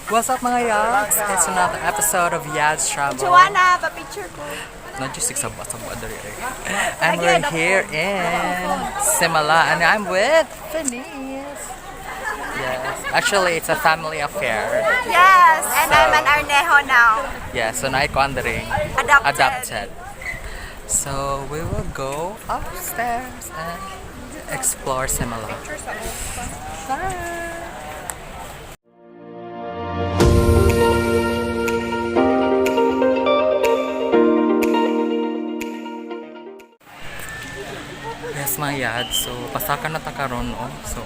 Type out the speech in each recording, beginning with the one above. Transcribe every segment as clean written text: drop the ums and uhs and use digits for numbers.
What's up, mga yads? It's another episode of Yads Travel. Joanna, pa-picture ko. Not just sabwa sabwa dali, eh. And we're here in Simala and I'm with Phineas. Yes. Actually, it's a family affair. Yes, and I'm an Arnejo now. Yeah, so naikondering. Adopted. Adopted. So we will go upstairs and explore Simala. Bye! Yes, mga yad. So, pasaka na ta karon, no? So,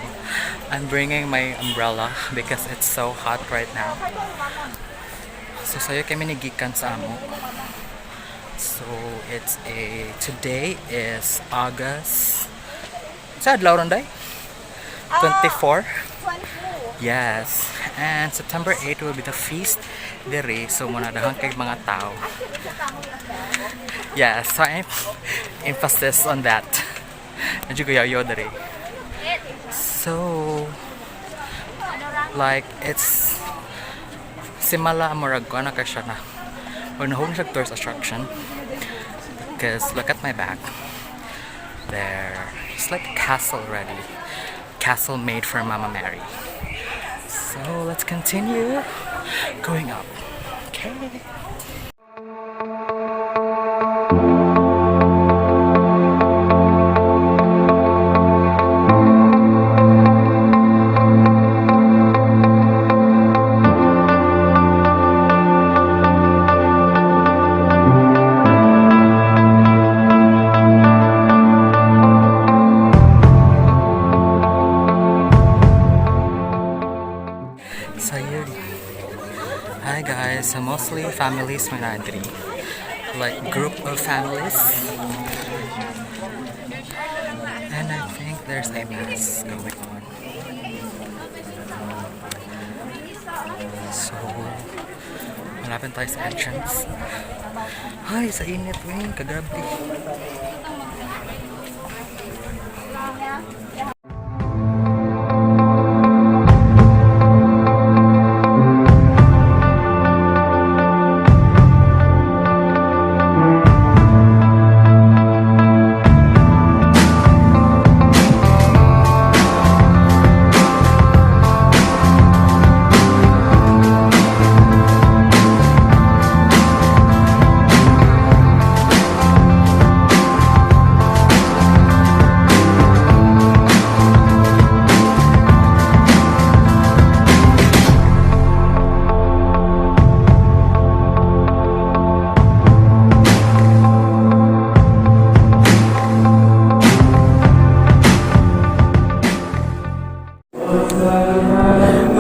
I'm bringing my umbrella because it's so hot right now. So, sayo kami ni gikan sa amo. So, it's a... Today is August... Sa adlaw ron, day? 24? Yes. And September 8 will be the feast diri. So, muna dahon kay mga tao. Yes, so I'm emphasis on that. Medyo kuyayo diri. So, like, it's Simala murag ko na ka siya na. Or nahulog siya tourist attraction. Because look at my back. There. It's like a castle already. Castle made for Mama Mary. So let's continue going up. Okay. So yun. Hi guys, so mostly families may naadri. Like group of families. And I think there's a mass going on. So, malapit tayo sa entrance. Ay, sa init, wing, kagrabe.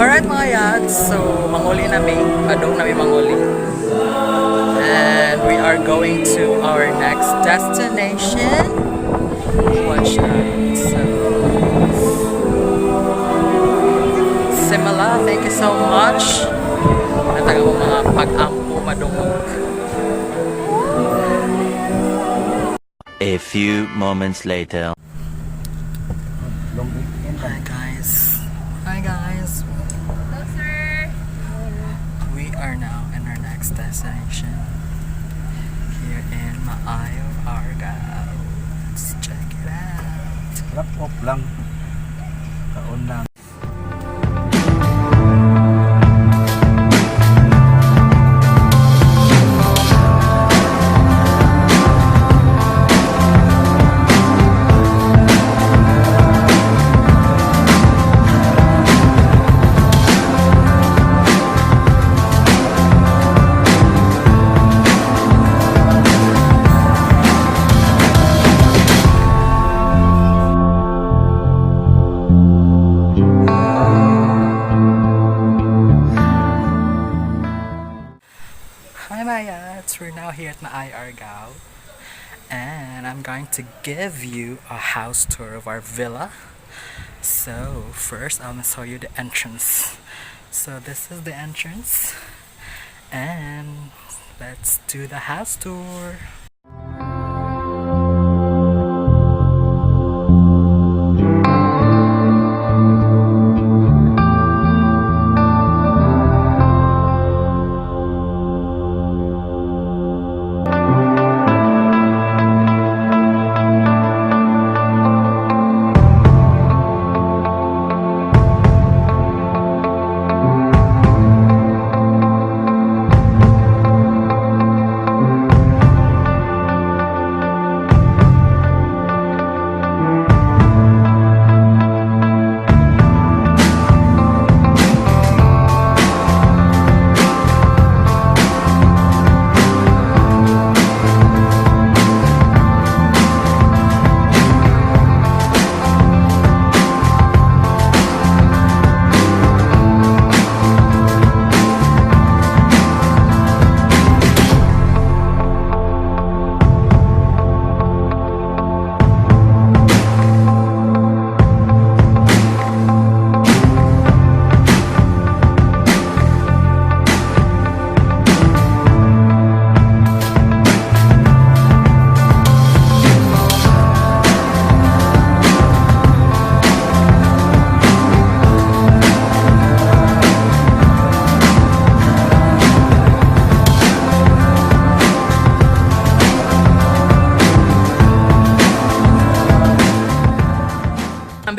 Alright mga yads, so manguli na mi, padong na mi manguli. And we are going to our next destination. Watch out. So, Simala, thank you so much. Nataga mo mga pag-ampo madungog. A few moments later. Hi guys. Hi guys. Hello, sir. We are now in our next destination here in Maayo, Argao. Let's check it out. Drop off lang. Kaon lang. Hi Mayats! We're now here at Maay Argao and I'm going to give you a house tour of our villa. So first I'm gonna show you the entrance. So this is the entrance and let's do the house tour.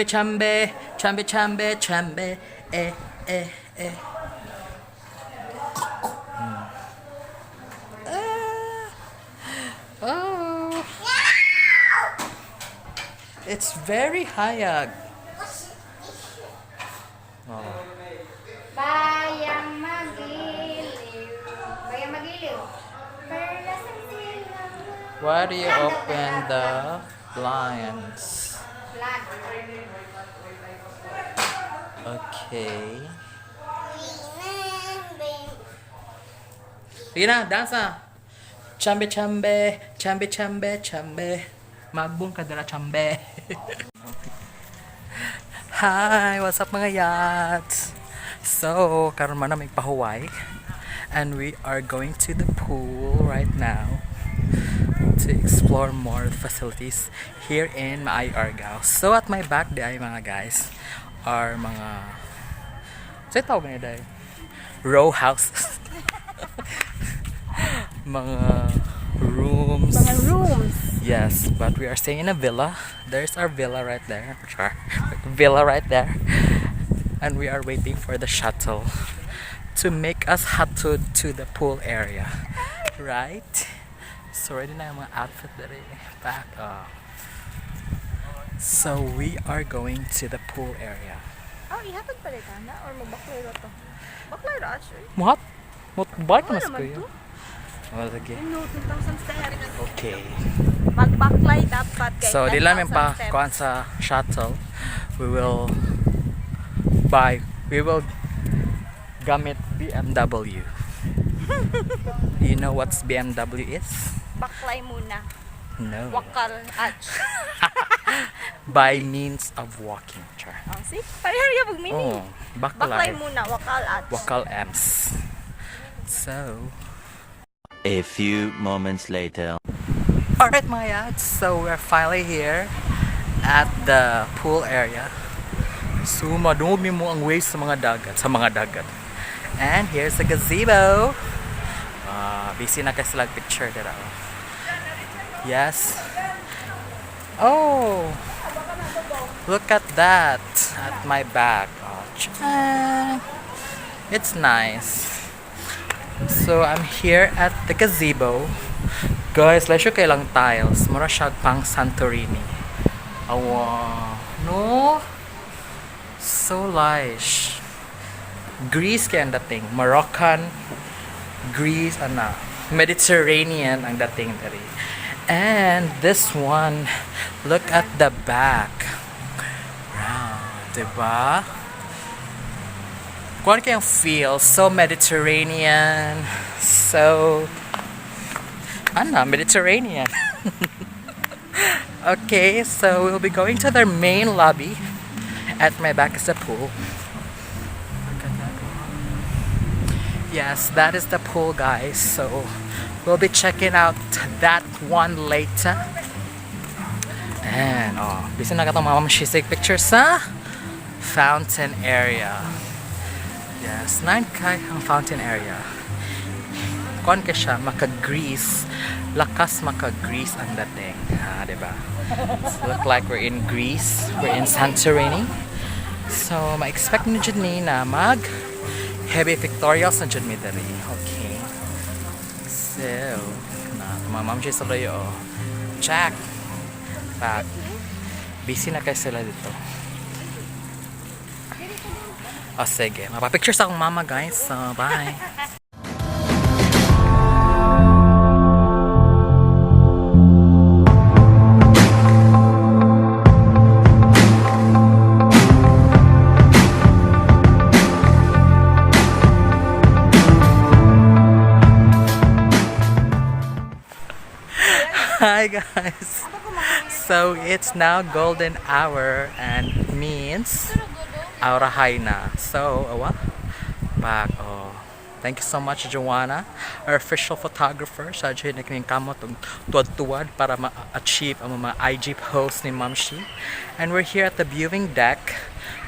Chambe chambe, chambe chambe chambe, eh eh eh. Ah. Oh. It's very hayag. Bayang magiliw. Bayang magiliw. Perlas ang silang. Why do you open the blinds? Flag. Okay. Sige na, dance na. Chambe chambe, chambe chambe chambe. Magbong ka dala chambe. Hi, what's up, mga yachts? So, karon man na may pahuway. And we are going to the pool right now to explore more facilities here in Maay Argao. So at my back diay, mga guys, are mga, sa tawag nila diay? Row houses. Mga rooms. Mga rooms. Yes, but we are staying in a villa. There's our villa right there. Sure. Villa right there. And we are waiting for the shuttle to make us hatod to the pool area. Right? So ready na yung mga outfit dere. Back up. So we are going to the pool area. Oh, ihatod pala ka na? Or mabaklay ra to? Baklay ra, actually. Muhat? Mut bike Ano mas naman kuya. to? Oh, sige. No, 10,000 steps. Okay. Magbaklay dapat kay So, di lang 10,000 pa steps. kuan sa shuttle. We will gamit BMW. You know what's BMW is? Baklay muna. No. Wakal ach. By means of walking. Char. Oh, see? Pareho ra pag meaning. Oh, Baklay baklay. muna, wakal ach. Wakal M's. So, A few moments later. alright, mga yachts. So, we're finally here at the pool area. So, madumi mo ang waves sa mga dagat. Sa mga dagat. And here's the gazebo. Ah, busy na kasi sila picture dira. Yes. Oh! Look at that at my back. Oh, tcha. It's nice. So, I'm here at the gazebo. Guys, let's kay lang tiles. Mura siya pang Santorini. Awa. No? So lish. Greece kay ang dating. Moroccan, Greece, ana. Mediterranean ang dating diri. And this one, look at the back. Wow, diba? Kuan kayong feel, so Mediterranean, so ana, Mediterranean. Okay, so we'll be going to their main lobby. At my back is the pool. Look at that. Yes, that is the pool, guys. So we'll be checking out that one later. And oh, bisan na katong mga mamshisig pictures sa fountain area. Yes, nine kay ang fountain area. Kuan ka siya, maka-Greece. Lakas maka-Greece ang dating. Ha, di ba? So, look like we're in Greece. We're in Santorini. So, ma-expect nyo dyan ni na mag heavy pictorials na dyan mi diri. Okay. So, na, mga ma'am siya sa layo. Oh. Check! Back. Busy na kayo sila dito. O, sige. Mapapicture sa akong mama, guys. So, bye. Hi, guys. So it's now golden hour and means aurahay na. So, awa? Back, oh. Thank you so much, Joanna, our official photographer. Siya dyan naging kamot og tuwad-tuwad para ma-achieve ang mga IG post ni Mamshi. And we're here at the viewing deck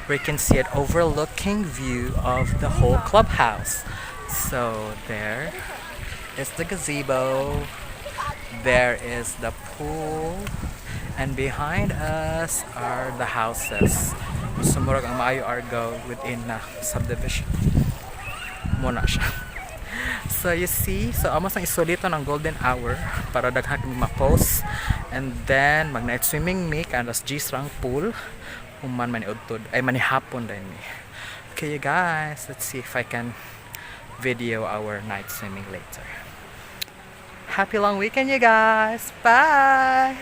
where you can see an overlooking view of the whole clubhouse. So there is the gazebo. There is the pool. And behind us are the houses. So murag ang Maayo Argao within na subdivision. Mao na siya. So you see, so amo sang isulito ng golden hour para daghan kami ma-post. And then mag night swimming mi kay alas 10 rang pool. Human man udtod ay manihapon din mi. Okay, you guys, let's see if I can video our night swimming later. Happy long weekend, you guys. Bye.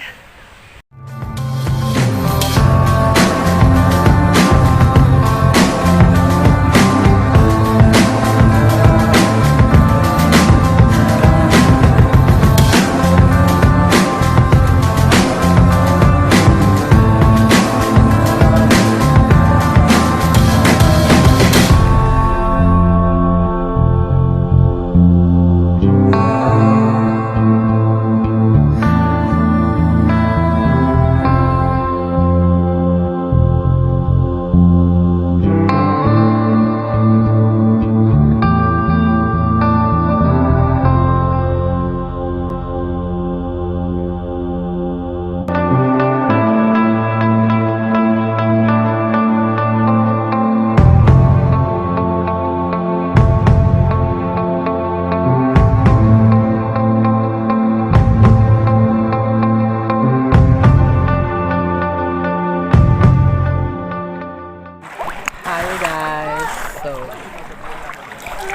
Hi guys. So,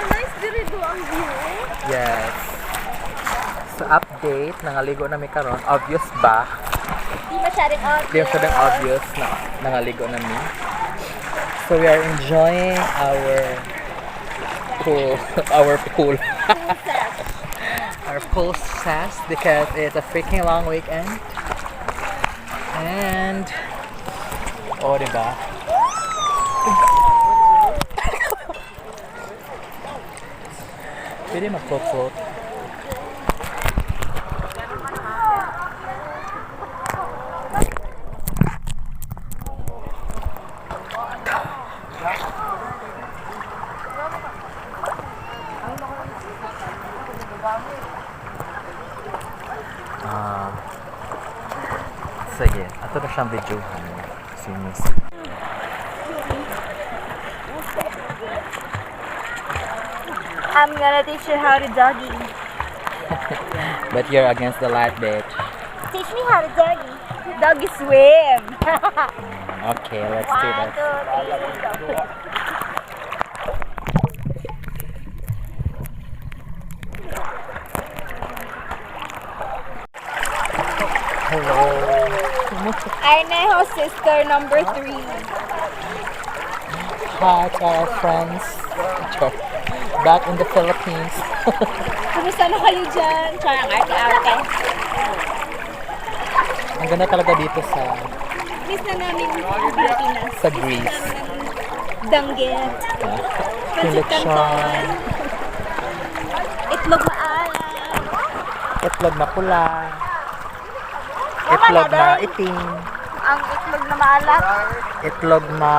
Nice diri do ang view. Yes. So update, nangaligo na mi karon. Obvious ba? Di masyadong obvious. Di masyadong obvious na nangaligo na mi. So we are enjoying our pool, our pool. Our pool fest because it's a freaking long weekend. And oh, diba? Pwede mag-float. Ah. Sige, ato na siyang video. Si Miss. I'm gonna teach you how to doggy. But you're against the light, bitch. Teach me how to doggy. Doggy swim. Okay, let's do One, that. two, three, go. Hello. Arnejo sister number 3. Hi to our friends. Joke. Back in the Philippines. Kumusta na kayo dyan? Char, ang arte-arte. Ang ganda talaga dito sa Miss na namin ang Pilipinas. sa Greece. Danggit. Pancit Selection. canton. Itlog maalat. Itlog na pula. Itlog na itim. Ang itlog na maalat. Itlog na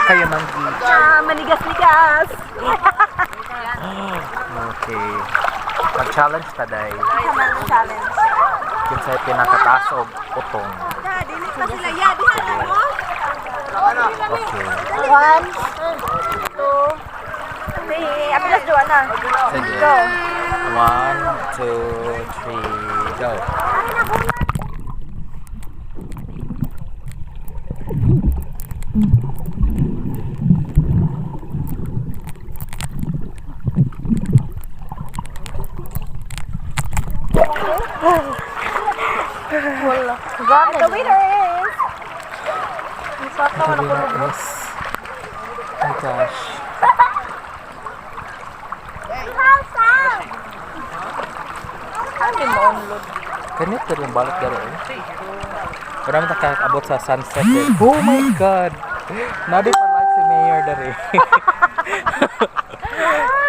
kayumanggi. Ah, manigas-ligas. Okay. Mag-challenge ta day. Tama ang challenge. Kinsay pinakataas og utong. Dili pa sila ya. Diha na mo. Okay. One, two, three. Apilas Joanna. Sige. Go. One, two, three, go. And the winner is... The winner is... Oh my gosh. Kanito rin balik daro eh. Pero naman abot sa sunset eh. Oh my God! Nadi pa light si Mayor dere.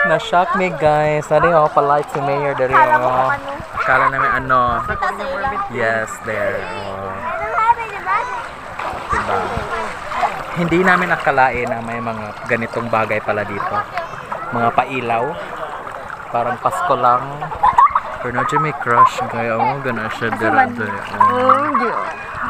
Na-shock me, guys. Nadi ako pa light si Mayor dere. Kala mo Oh. kung ano. Kala namin ano. Kita sa ilang. Yes, there. Oh. Diba? Hindi namin akalain na may mga ganitong bagay pala dito. Mga pailaw. Parang Pasko lang. Pero na may crush gaya mo gana siya dira dira. Oh, di.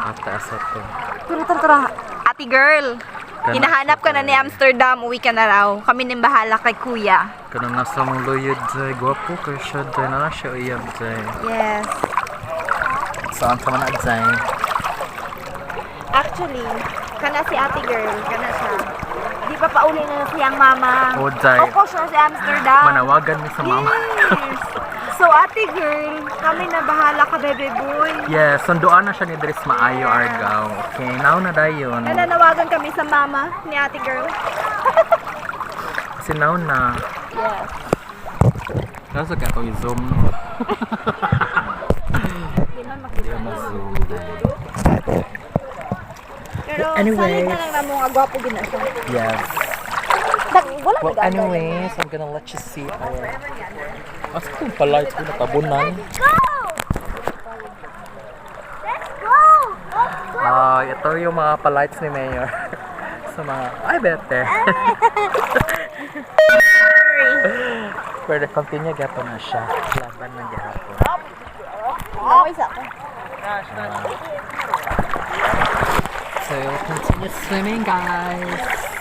Ata sa to. Tara, tara, tara. Ate girl, Kana hinahanap ka na ni Amsterdam, uwi ka na raw. Kami nang bahala kay kuya. Kanang nasa mong luyod jay, gwapo kay siya jay, na siya uyab jay. Yes. Saan sa man na jay? Actually, kana si ate girl, kana siya. Di pa pauli na siyang mama. Oh, jay. Oko siya si Amsterdam. Manawagan mi sa mama. Yes. So, ate girl, kami na bahala ka, bebe boy. Yes, sunduan na siya ni Dres Maayo Argao. Okay, now na dayon. Nananawagan kami sa mama ni ate girl. Kasi now na. Yes. Kaso kaya itong i-zoom no. Di man makita. Hindi ma-zoom. Pero, Anyways. salig na lang namo nga gwapo gina siya. Yes. Wala Well, anyways, I'm gonna let you see our... Asa itong pala? Ito natabunan. Go! Let's go! Let's go! Ah, ito yung mga palights ni Mayor. Sa mga... Ay, bete. Pero continue gapon na siya. Laban ng gihapon. Okay sa ako. So, continue swimming, guys.